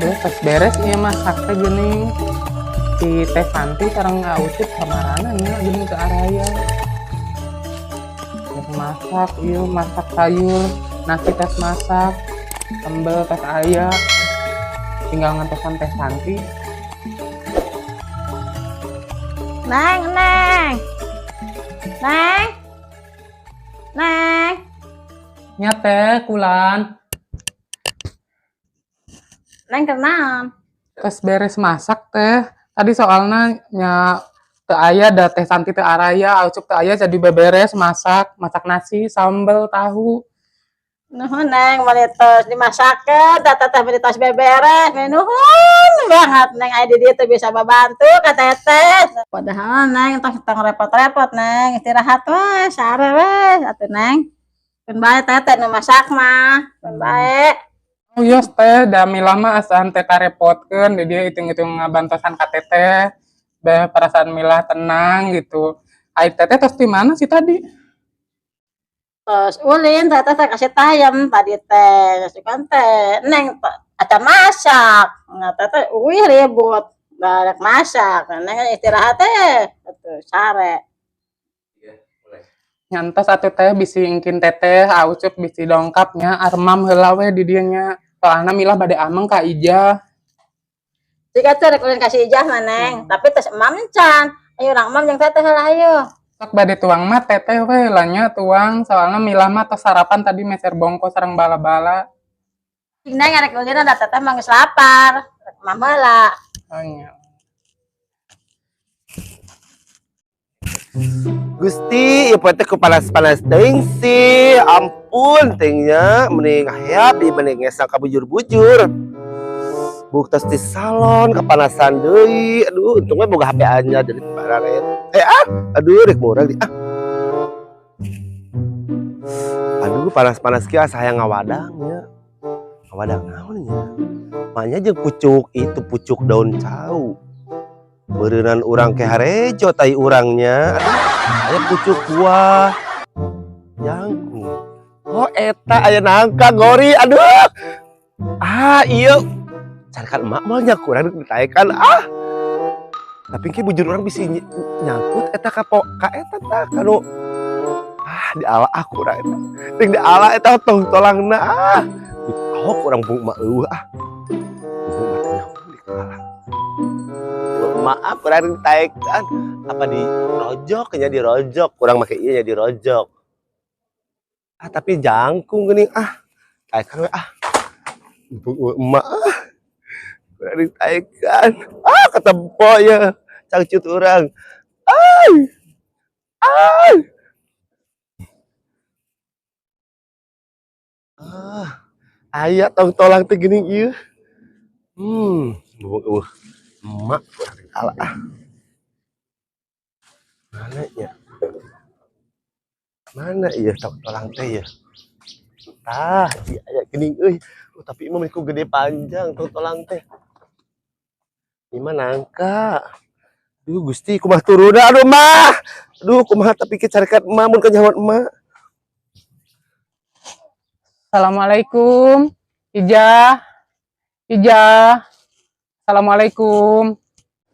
Duh, pas beres ieu masak teh geuning. Si Teh Santi sareng Ucup kamarana nya geuning teu araya. Geus masak ieu, masak sayur, nasi tos masak, sambel tos aya. Tinggal ngantosan Teh Santi. Neng, neng. Neng. Neng. Nya teh kulan. Neng kenaon? Tos beres masak teh. Tadi soalna nya teu aya da Teh Santi teu araya, Ucup teu aya, jadi beberes masak, masak nasi, sambel, tahu. Nuhun Neng, meuni tos dimasakeun, da teteh meuni tos beberes. Nuhun banget Neng, aya di dieu teh bisa babantu ka teteh. Padahal Neng tos tong repot-repot Neng, istirahat we, sare we atuh Neng. Keun bae teteh nu masak mah, keun bae. Oh iya teh, da milah mah asaan teh karepotkeun, di dieu hitung-hitung ngabantosan ka teteh. Beh perasaan milah tenang gitu. Ai teteh tos di mana sih tadi? Tos ulin teteh teh kasih tayem tadi teh, sugan teh Neng acan masak. Nah teteh uih ribut, rek masak. Neng istirahat teh, atuh sare. Nyantos atuh teh bisi engkin teteh, Ucup bisi dongkap nya, armam heula we di dieu nya. Soalna milah bade ameng ka Ijah. Jika teh rek ulin ka si Ijah mah Neng, tapi tos emam can. Ayo urang emam jeung teteh heula ayo. Sok bade tuang mah teteh we lah nya tuang, soalna milah mah tos sarapan tadi meser bongko sareng bala-bala. Cing Neng rek ulin da teteh mah geus lapar. Rek emam heula. Oh nya. Gusti, ieu poe teh ku panas-panas teuing sih. Ampun teuing nya, mending ngaheap ieu mending ngesang ka bujur-bujur. Buktos di salon kepanasan deui. Aduh, untungnya boga HP anyar jadi pararet. Aduh rek murag di ah. Aduh, panas-panas kieu asa hayang ngawadang nya. Ngawadang naon nya? Maknya jeung pucuk itu pucuk daun cau. Beureunan urang ke harejo tai urangnya. Aduh, aya pucuk buah jangkung. Oh eta aya nangka gori. Aduh. Ah, ieu. Carikan emak moal nya kurang ditaekan ah. Tapi ki bujur urang bisi nyangkut eta ka ka eta tah kanu ah diala ah kurang eta. Ting diala eta tong tolangna ah. Ahok urang bung emak eueuh ah. Bung emak teh nyangkut di kepala. Maaf kurang ditaekan apa dirojok nya dirojok kurang make ieu nya dirojok. Ah tapi jangkung geuning ah. Taekan we ah. Bung emak ah. Kurang ditaekan. Ah ketempo ya cangcut urang. Ay. Ay. Ah, aya tong tolang teh geuning ieu. Bung eueuh. Emak kurang ala ah. Mana ya? Mana ieu tong tolang teh ya? Tah, ieu aya geuning euy. Oh, tapi imah mah gede panjang tong tolang teh. Ieu mah nangka. Duh Gusti kumaha turunna aduh mah. Aduh kumaha tapi ke carekan emak mun kanyahoan emak. Assalamualaikum. Ijah. Ijah. Assalamualaikum.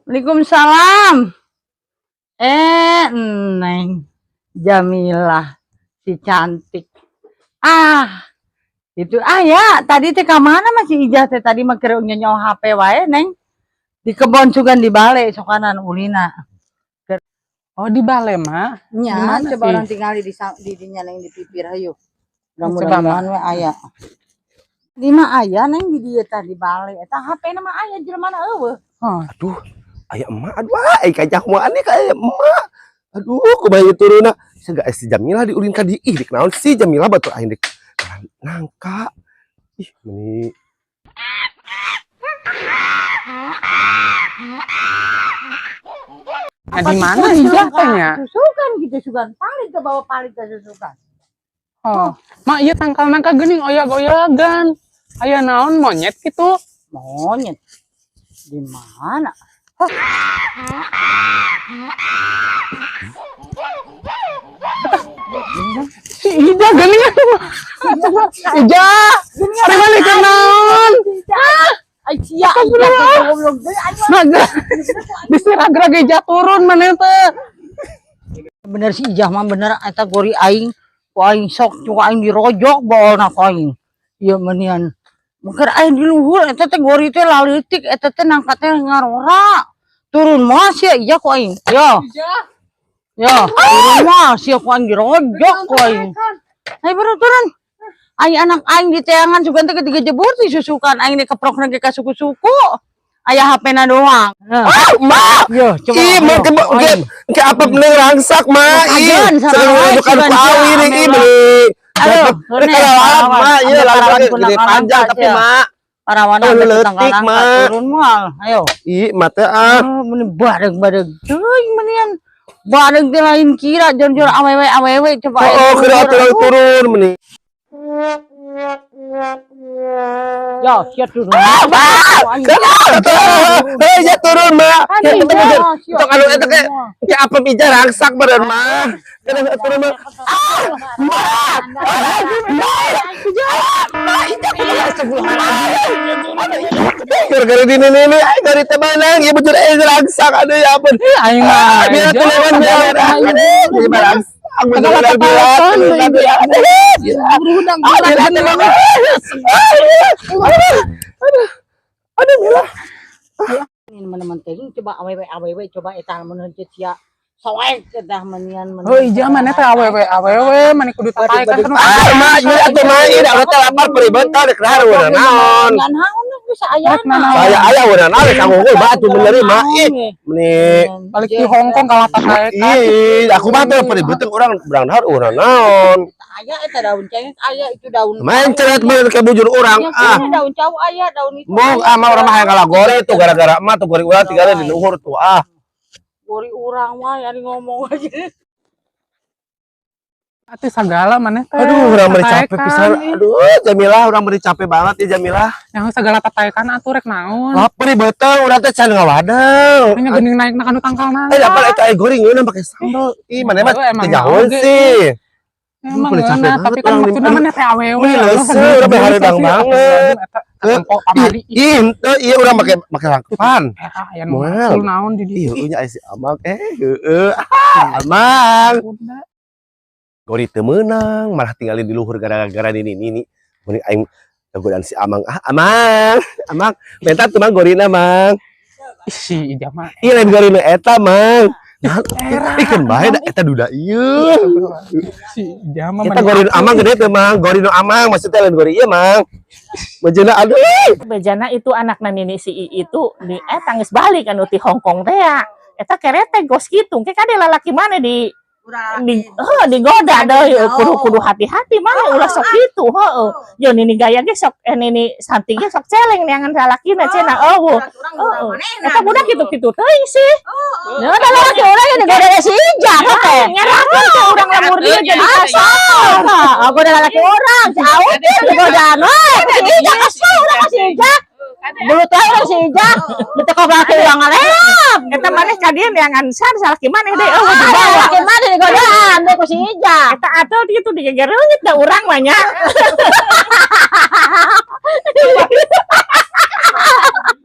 Waalaikumsalam. Neng Jamilah si cantik. Ah, itu ah ya, tadi teh ka mana masih Ijah teh tadi mah keur nyenyo HP wae Neng. Di kebon sugan di bale sokanan ulina. Oh, di bale mah? Nya, Di mana coba sih? orang tingali di dinya Neng di pipir hayu. Coba, Mudah-mudahan Mak. we aya. Di mah aya Neng di dieu tah di bale. Eta HP na mah aya jelema na eueuh. Oh. Aduh, aya emak, aduh, ai kajahoan nih ka aya emak. Aduh, kumaha ieu turunna? Siga si Jamilah diulin ka dieu. Ih, dik naon sih Jamilah batur aing dik nangka. Ih, meni. Nah, di mana Ijah teh nya? Susukan gitu, sugan paling ke bawah paling ke susukan. Oh, mak ieu tangkal nangka geuning oyag-oyagan. Aya naon monyet gitu? Monyet. Di mana? Si Ijah geuning atuh. Ijah, ari balik ke naon? Ai sia. Goblok deui aing. Naga. Bisi ragrag Ijah turun maneh teh. Bener si Ijah mah, bener eta gori aing. Ku aing sok ku aing dirojok boolna ku aing. Ieu menian. Mungkin aing di luhur eta teh gori teh laleutik, eta teh nangka teh ngarora. Turun moal sia, Ijah, ku aing. Yo. Yo, turun moal sia, ku aing dirojok ku aing. Ayo baru turun. Aing anak aing di teangan sugan teh ketiga jebur di susukan aing dikeprok ge ka suku-suku. Aya HP-na doang. Ah, Ma. Yo, coba. Ih, ma ke ke ke apa bener rangsak, Ma. Ih, Kajeun, sering sareng wae bukan sugan ku awi sia, nih, ame ih, lah. beli. Aduh, Rek kalawat, Ma, ieu parawan langsung gede panjang tapi, Ma. Parawan Oh, sampai leutik, tetangga Ma. turun moal. Ayo. Ih, ma teh ah. Oh, meni bareng-bareng. Teuing menian. Bareng teh lain kira jor-jor awewe awewe coba. Oh, kira turun turun meni. Yo, sia turun. Ah, Ma. Hei, ya turun, Ma. Ya, Aduh, tok anu eta ke ke apa bija rangsak beureun, Ma. Kena turun, Ma. Ah, Ma. Ah, Ma. Ma, ijah kumaha, astagfirullahaladzim. Gara-gara di nini ini, ay dari teh menang, ya bujur eh rangsak, aduh ya ampun. Aing mah. Ah, biar Ijah, tulungan biar. Aduh, jadi rangsak. Bujur Segala biar kepalasan, biar Ijah. biar. Ah, biar tulungan. Aduh, aduh, aduh, Mila. Ini teman-teman teh coba awewe awewe coba eta mun henteu sia soek eta menian. Oh, Ijah maneh teh awewe awewe maneh kudu tataekan kan. Ah, Ma, ieu atuh Ma, ieu da teh lapar peribet tah rek dahar weunah naon. Naon bisa ayana. Saya aya weunah naon rek unggul ba atuh bener Ma. Ih, meni Balik di Hong Kong kalah tataekan. Ih, aku mah teh peribet urang berang dahar weunah naon. Aya eta daun cengek, aya itu daun. Mencret bener ke bujur urang ah. Ini daun cau aya daun itu. Mong ah mah urang mah hayang kalagore tuh gara-gara mah tuh gori urang tinggalnya di luhur tuh ah. Gori urang mah ari ngomong aja. Atuh sagala maneh teh. Aduh, urang meni capek Tataekan, pisan. ih. Aduh, Jamilah, urang meni capek banget ya, Jamilah. Yang segala tataekan atuh rek naon. Lapar betul, urang teh can ngawadang. Nya geuning naik na kanu tangkal Eh, apa nangka. eta goreng ngeunah pake sambal. Ih, mana mah Oh, emang teu jauh oge. sih. Emang Aduh, capek ngeunah, banget tapi kan orang maksudna maneh teh awewe. Meni leuseuh, urang mah hareudang banget. Tempo kamari. Ih, henteu ieu urang make make rangkepan. Era aya nu Moal. macul naon di dieu. Ih, nya si Amang eh heeh. Ah, Amang. Udah. Gori teu meunang, malah tinggalin di luhur gara-gara nini nini. Mending aing godaan si Amang. Ah, Amang. Amang, minta tuh Mang gorina, Mang. Ih, si Ijah mah. Ih, lain gorina eta, Mang. Nah, ikeun bae da eta duda ieu. Si Ijah mah Kita gorina Amang gede teh, Mang. Gorina Amang maksudnya lain gori ieu, Mang. Bejana aduh. Bejana itu anakna nini si I itu di tangis balik anu ti Hong Kong teh ya. Eta kerete gos kitu ke kade lalaki mana di heuh digoda deui, kudu kudu hati-hati mana ulah sok kitu heuh. Yo nini gaya ge sok nini Santi ge sok celeng neangan lalakina cenah eueuh. Heeh. Eta budak kitu-kitu teuing sih. Ya ada lalaki urang yang digoda si Ijah teh. Nyerahkeun ke urang lemur dia jadi kasar. Aku ada lalaki urang, si Aut teh digodaan we. Si Ijah kesel urang ka si Ijah. Belut wae urang si Ijah. Diteko lalaki urang ngaleap. Eta maneh ka dieu neangan san salaki maneh deui eueuh Ah, dibawa. lalaki maneh digodaan deui ku si Ijah. Eta atuh kitu digegereungit da urang mah nya.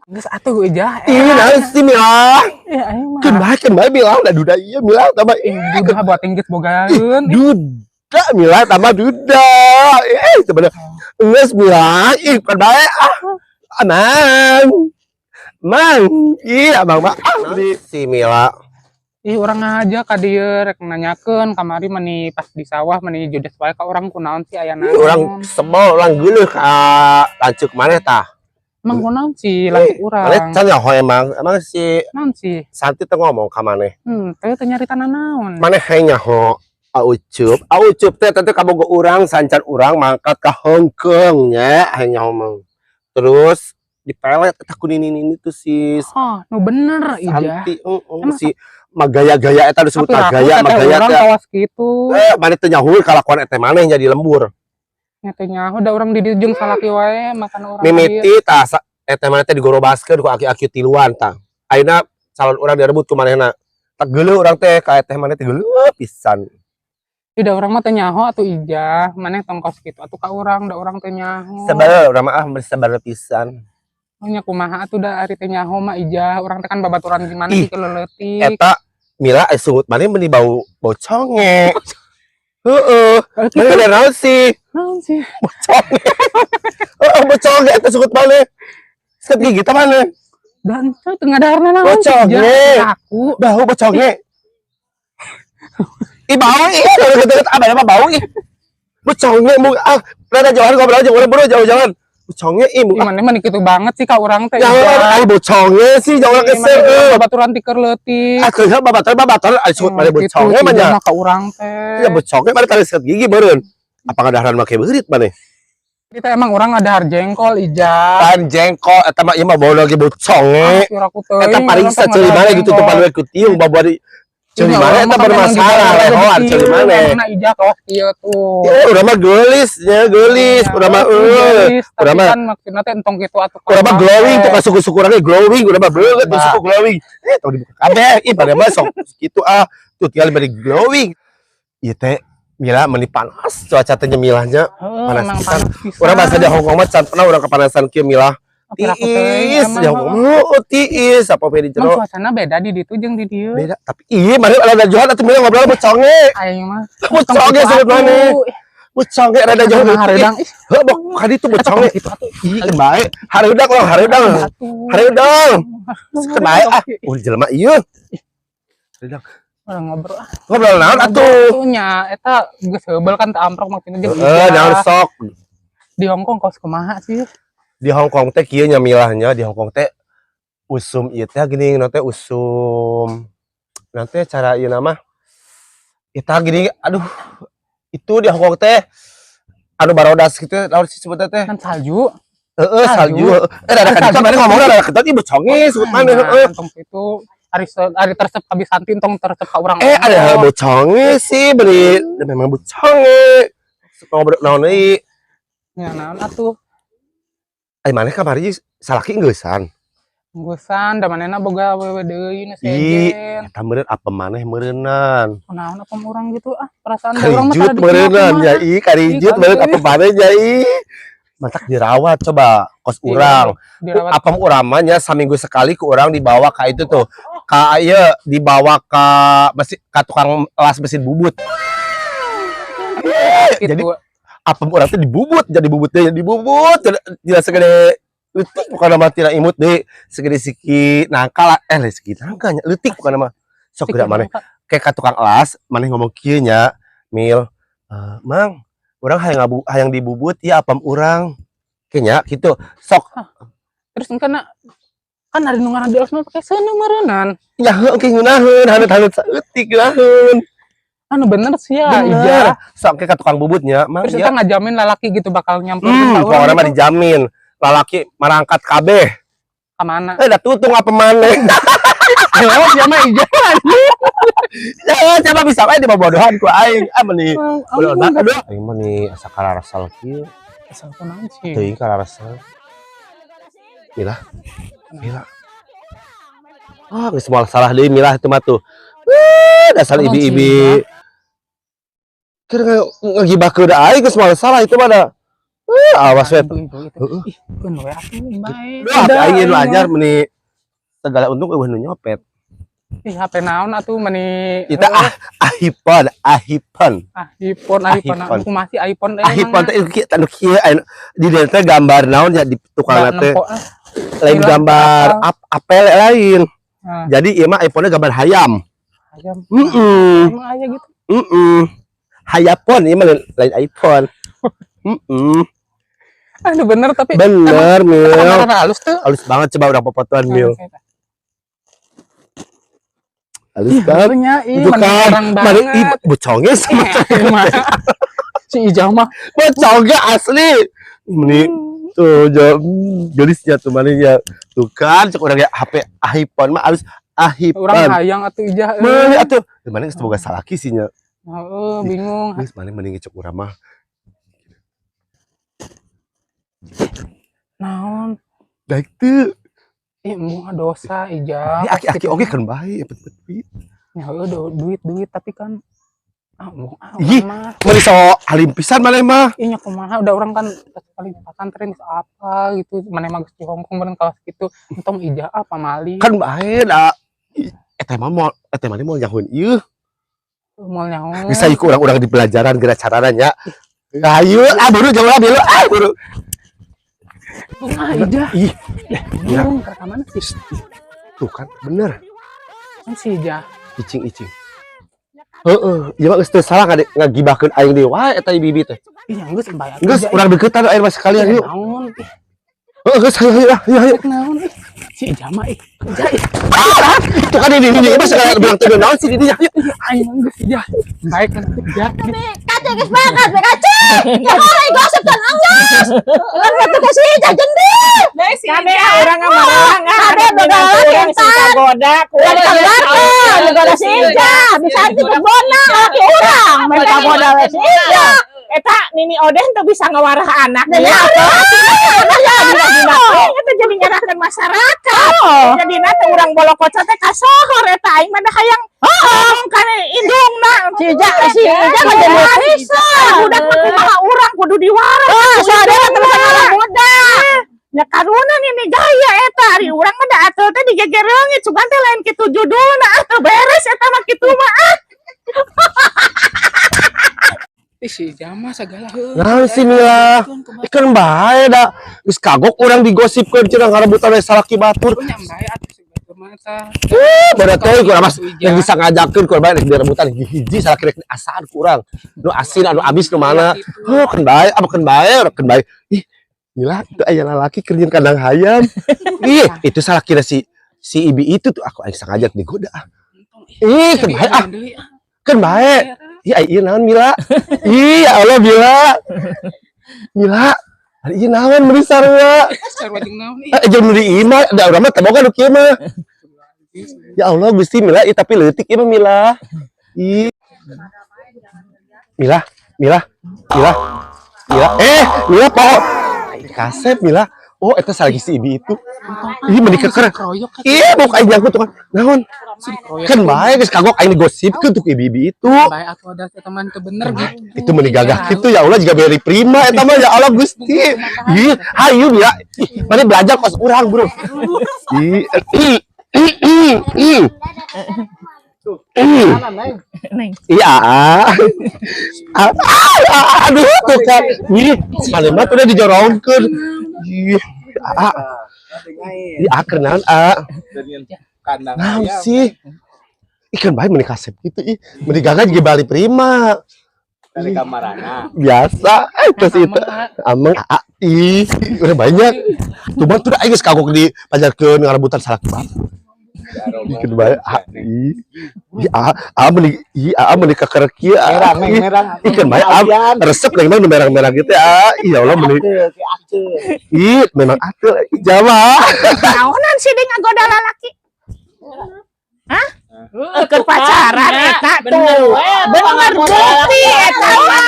Geus atuh Ijah. Ih, naon sih Mila? Ih, aing mah. Keun bae, keun bae Mila, da duda ieu Mila tambah Ih, ih, duda buat inggris bogaeun. Duda Mila tambah duda. Eh, sebenarnya geus Mila, ih bukan bae ah. Amang. Mang, ih abang mah ah si Mila. Ih, urang aja ka dieu rek nanyakeun kamari meni pas di sawah meni judes wae ka urang, kunaon sih aya Ih, naon. urang sebel, urang geuleuh ka lanceuk maneh tah. Emang kunaon sih lanceuk urang? Maneh can nyaho emang, emang si Naon sih? Santi teh ngomong ka maneh. Teh teh nyarita naon? Maneh hayang nyaho Aucup, Aucup teh teh kabogo urang sancan urang mangkat ka Hong Kong nya, hayang nyaho mang. Terus dipelet eta ku nini nini tuh si Oh, nu bener Ijah. Santi, heeh, Emang si magaya-gaya eta disebut Tapi raku magaya, teh magaya urang teh. kawas kitu. Eh, maneh teh nyaho kalakuan eta maneh jadi lembur. Nya teh nyaho da urang di dieu jeung salaki wae makan urang dieu. Mimiti tah eta maneh teh digorobaskeun ku aki-aki tiluan tah. Ayeuna calon urang direbut ku manehna. Tak geuleuh urang teh ka teh maneh teh geuleuh pisan. Tidak, urang mah teh nyaho atuh Ijah, maneh tong kos kitu atuh ka urang, da urang teh nyaho. Sebel urang mah ah, sebel pisan. Nya kumaha atuh da ari teh nyaho mah Ijah, urang teh kan babaturan gimana Ih, sih keleuletik. Eta Mila sungut maneh meuni bau bau conge. Heeh. Maneh ada naon sih? Naon sih? Conge. Heeh, bau conge eta sungut maneh. Sikat gigi teh maneh. Dan teu ngadaharna naon sih, Bau conge. Ijah? Aku Bau bau conge. Ih, bau ih, deket-deket ah mah bau ih. Bau conge mu ah, rada jauhan ngobrol aja, urang buru jauh-jauhan. Bau conge ih, mu. Ih, maneh mah kitu banget sih ka urang teh. Ya Ijah. ai bau conge sih jauh Ih, kesel. maneh babaturan ti keur leutik. Ah, keur babaturan babaturan ai sungut maneh bau Gitu, conge mah nya. Ijah mah ka urang teh. Ya bau conge maneh tadi sikat gigi meureun. Apa ngadaharan make beurit maneh? Kita emang orang ngadaar jengkol, Ijah. Pan jengkol eta mah ieu mah bau lagi bau conge. Ah, aku teuing, Eta pariksa urang teh ceuli ngadaar mana gitu jengkol. tuh paluwe ku tiung bawa di ceuli Iya, mana urang eta mah kan memang bermasalah dibawa lehoan rezeki, ceuli mana. emangna Ijah kawas kieu tuh. Ya urang mah geulis nya geulis, Ya, urang mah eueuh. geulis, tapi Urang mah kan maksudna teh entong kitu atuh. Urang mah glowing tuh kasuku-suku urang ge glowing, urang mah beungeut Nah. suku glowing. Eh tong dibuka kabeh, ih pada mah sok kitu ah. Tuh tinggal bari glowing. Ieu teh Mila meuni panas cuaca teh nya Milahnya. Heeh, Panas emang pisan. panas pisan. Urang bahasa di Hongkong mah can pernah urang kepanasan kieu Milah. Oke, aku teuing, Tiis emang, di Hongkong. Oh, tiis apa we di Emang jero. suasana beda di ditu jeung di dieu. Beda, tapi ih mana rada jauhan atuh Mila ngobrol bau conge. Aing mah. Bau conge sebut maneh. Bau conge rada jauh Hareudang hareudang ih. Heuh, bok ka ditu bau conge. Kitu atuh. Ih, keun bae. Hareudang urang hareudang. Atuh. Hareudang. Keun bae ah. Jelema ieu. Hareudang. Urang ngobrol ah. Ngobrol naon atuh? Atuh nya eta geus heubeul kan teu amprok maksudna jeung Heeh, Ijah. naon sok. Di Hongkong kos kumaha sih? Di Hongkong teh kieu nya Milahnya, di Hongkong teh usum ieu teh geuning teh usum. Nanti cara ieu nama eta gini, aduh, itu di Hongkong teh anu barodas gitu naon sih sebutnya teh? Kan salju. Heeh, Salju. salju. Eh, rada Kan ka ditu salju. maneh ngomongna rada ketot ieu conge sebut maneh Nah, heeh. entong kitu ari ari teresep ka Bisanti entong teresep ka urang. Eh, ada bau conge sih beri memang bau conge. Suka ngobrol naon deui? Nya naon atuh? Ai maneh kamari salaki geusan. Geusan da manehna boga awewe deui nu Ih, sejen. eta meureun apa maneh meureunnan. Kunaon apa urang gitu ah, perasaan da urang mah Karijut tara dikenal meureunnan kumaha. ya ih, karijut Ih, meureun apa karijut. maneh nya ih. Matak dirawat coba kos Iya, urang. dirawat. Apa urang mah nya saminggu sekali ku urang dibawa ka itu tuh. Ka ieu dibawa ka mesin ka tukang las mesin bubut. Gitu. Jadi apa urang teh dibubut, jadi bubutnya dibubut, tidak segede leutik bukan nama tina imut deh, segede siki nangka lah, eh lain siki nangka nya, leutik bukan nama. Sok geura maneh kayak ka tukang las, maneh ngomong kieu nya, Mil, eh, Mang, urang hayang ngabu hayang dibubut ya apam urang. Kayaknya gitu. Sok Terus engkana kan ari nu ngaran di mah pake seuneu meureunnan. Ya heuh engke ngeunaheun, haneut-haneut saeutik ngeunaheun. Anu bener sih ya, Bener. Ijah. Sok engke ka tukang bubutnya, Mang. Terus Ya. kita ngajamin lalaki gitu bakal nyamperin ka urang Pokoknya mah gitu. dijamin. Lalaki marangkat kabeh. Ka mana? Eh, dah tutung apa maneh. Lewat ya mah Ijah. Ya, siapa bisa wae dibobodohan ku aing. Ah meuni. Ampun, Aduh, aing mah nih asa kararasal kieu. Asal kunaon sih? Teuing kararasal. Milah. Milah. Ah, geus moal salah deui Milah itu mah tuh. Wih, dasar Emang sih, ibi-ibi. Keur ngagibahkeun aing geus moal salah itu mah da. Wih, awas we. Itu, itu. Heeh. Ih, keun we atuh bae. Duh, aing nu anyar meuni segala untung euweuh nu nyopet. Ih, HP naon atuh meuni. Kita ah iPhone, iPhone. Ah, iPhone, iPhone. iPhone. Aku masih iPhone teh iPhone teh kieu anu kieu anu di dieu teh gambar naon ya di tukang teh. ah. Lain Hilang gambar apel lain. Ah. Jadi ieu mah iPhone-nya gambar hayam. Ayam. Heeh. Emang aya gitu. Heeh. Hayapon ieu mah lain iPhone. Heeh. Aduh bener tapi Bener, Mil. kamera halus tuh. Halus banget coba urang popotoan, Mil. Halus kan? Nya, ih, Itu mending kan. terang Mari ih banget. boconge sama Emang. Si Ijah mah. boconge asli. Meni tuh jo gelisnya tuh manehnya. Tuh kan cek urang ge HP iPhone mah halus Urang iPhone. hayang atuh Ijah. Euy. Meuli atuh. Mana geus boga salaki sih nya. Heeh, bingung. Geus maneh mending cek urang mah. Naon? Daik teu. Ih, embung ah dosa Ijah. Ini aki-aki oge kan bae pet-pet duit. Ya heueuh duit-duit tapi kan Ah, bohong ah, Ih. urang mah. Meuni so alim pisan maneh mah. Ih, nya kumaha, udah urang kan paling pasantren geus apa gitu. Maneh mah geus di Hongkong bareng kawas gitu. Entong ija ah pamali. Kan bae da. Eta mah moal eta mah moal nyahoeun ieu. Moal nyaho. Bisa ieu ku urang-urang di pelajaran geura carana nya. Ayo, ah buru jauh lah dulu, ah buru. Ah, ija. Ih, ya. Burung ke mana sih? Tuh kan bener, Kan si Ija. icing-icing. Heeh, ieu mah geus teu salah ngagibahkeun aing deui wae eta bibi teh. Ih, yang geus bayar. Geus urang deukeutan aing mah sekalian yuk. Naon? Ih, Heeh, geus hayu hayu ah, hayu hayu. naon ih. Si Ija mah ih. Ija ih. Itu kan ini mah segala bilang teu naon sih di dinya. Hayu. Aing mah geus Ija. Baik kan Ija. Kace geus banget, be kace. Ya orang gosip kan anggeus. Urang mah teu si Ija jendil. Kade urang ngamarang ah. Kade boga Urang sing kagoda ku Urang kaluarkeun, digoda si Ija. Bisa dikebona laki urang, mereka kagoda we si Ija. Eta Nini Oden tuh bisa ngewarah anak. Ya, ya, ya, Dina eta jadi nyarahkeun masyarakat. Jadi teh urang bolokoca teh kasohor eta aing mah da hayang ngomong kana indungna. Si Ija mah jadi pisan. Budak mah kumaha urang kudu diwarah. Ah, soalnya terus ngalah budak. Ya karuna nini gaya eta ari urang mah da atuh teh digegereungit sugan teh lain kitu judulna atuh beres eta mah kitu mah ah. Ih, si Ija mah segala heuh. Naon sih Mila? Ikan bae da. Geus kagok urang digosipkeun cenah ngarebutan we salaki batur. Nya bae atuh si batur mah eta. Baru teh kurang mas yang bisa ngajakeun kurang bae rek direbutan hiji salaki rek asaan kurang. Nu asin anu amis nu mana. Oh, keun bae, apa keun bae, keun bae. Ih, Mila itu aya lalaki keur nyieun kandang hayam. Ih, itu salakina si si ibi itu tuh aku aing sengaja digoda ah. Ih, keun bae ah, keun bae. Ih, ai ieu naon Mila? Ih, ya Allah Mila. Mila, ari ieu naon meuni sarua? Sarua jeung naon ih. Eh, jeung nu di imah, da urang mah teu boga nu kieu mah. Ya Allah Gusti Mila, ih, tapi leutik ieu mah Mila. Ih. Mila, Mila, Mila. Mila, eh, Mila poho. Kasep Mila. Oh, eta salagi si ibi itu. Ih, meuni keker. Kroyok kan. Ih, bok aing jangkut tuh kan. Naon? Si dikeroyok. Kan bae geus kagok aing digosipkeun tuh ku ibi-ibi itu. Bae atuh ada teman teu bener gitu. Itu meuni gagah gitu ya Allah juga beri prima eta mah ya Allah Gusti. Ih, hayu Mila. Ih, mana belajar kos urang, Bro. Ih, ih, ih, ih, ih. Ih. Neng. Iya, ah. Ah, ah, aduh tuh kan. Ih, mana mah tuh udah dijorongkeun. Ih, ah. Ih, ah keur naon, ah. Kandang Naon ayam. sih? Ih, kan bae meuni kasep gitu ih. Meuni gagah juga bali prima. Dari kamarana. Biasa, terus itu. Ameng, ah, ih, udah banyak. Tuh bang, tuh aing geus kagok di pajarkeun ngarebutan salaki batur. Ih, keun bae, ah, ih. Ih, ah, ah, meuni, ih, ah, meuni keker kieu, ah. Merah, Ih, merah. ih, keun bae, ah, resep lagi mah nu merah-merah gitu ah. Ih, ya Allah meuni. Ih, memang atul ih, Jawa. Naonan sih dia ngagoda lalaki? Hah? Keur pacaran eta tuh. Bener bukti eta mah.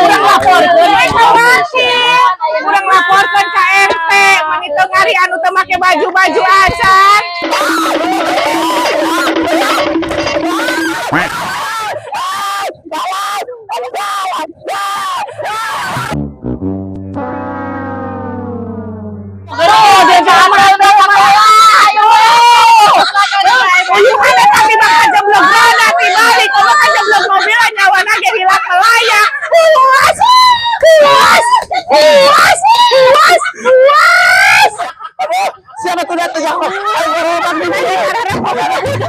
Urang laporkeun we ka wakil. Urang laporkeun ka RT. Mani teu ngari anu teu make baju-baju acan. Tuh, dia kamar Uyuhan tapi mah kajeblok gana tibalik, komo kajeblok mobil nyawana ge hilang melayang. Puas, puas, puas, puas, puas. Siapa tuh datang ya Allah? Ayo ngerebak di sini.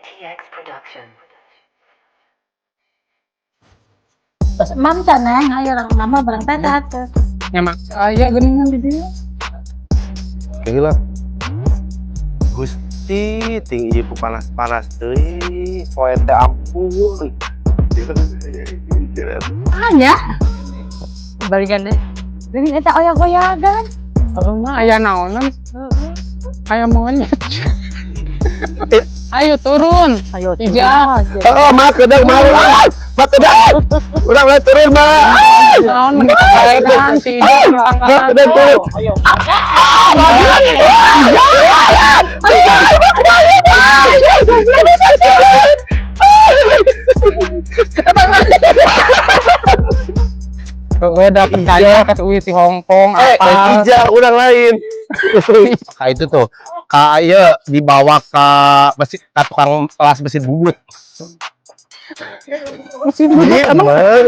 TX Production. Terus mam teh neng, ayo orang mama bareng teteh atuh. Nya mah aya geuningan di dieu. Oke lah. Gusti, ting ieu panas-panas teuing. Poe teh ampun. Ah ya. Balikan deh. Geuning eta oyak-oyagan. Heeh mah aya naonan. Aya monyet. Ayo turun. Ayo Ija. Oh, mah kedang malu. Mak, udah. Udah, udah turun, Mak. Naon meni kabaedan si Ijah. Mak, udah turun. Ayo. Gue udah percaya ke Uwi si Hong Kong Eh, apa. Ijah, urang lain. Ka itu tuh, ka ieu dibawa ke mesin, ka tukang las mesin bubut. Mesin bubut Iya, emang emang.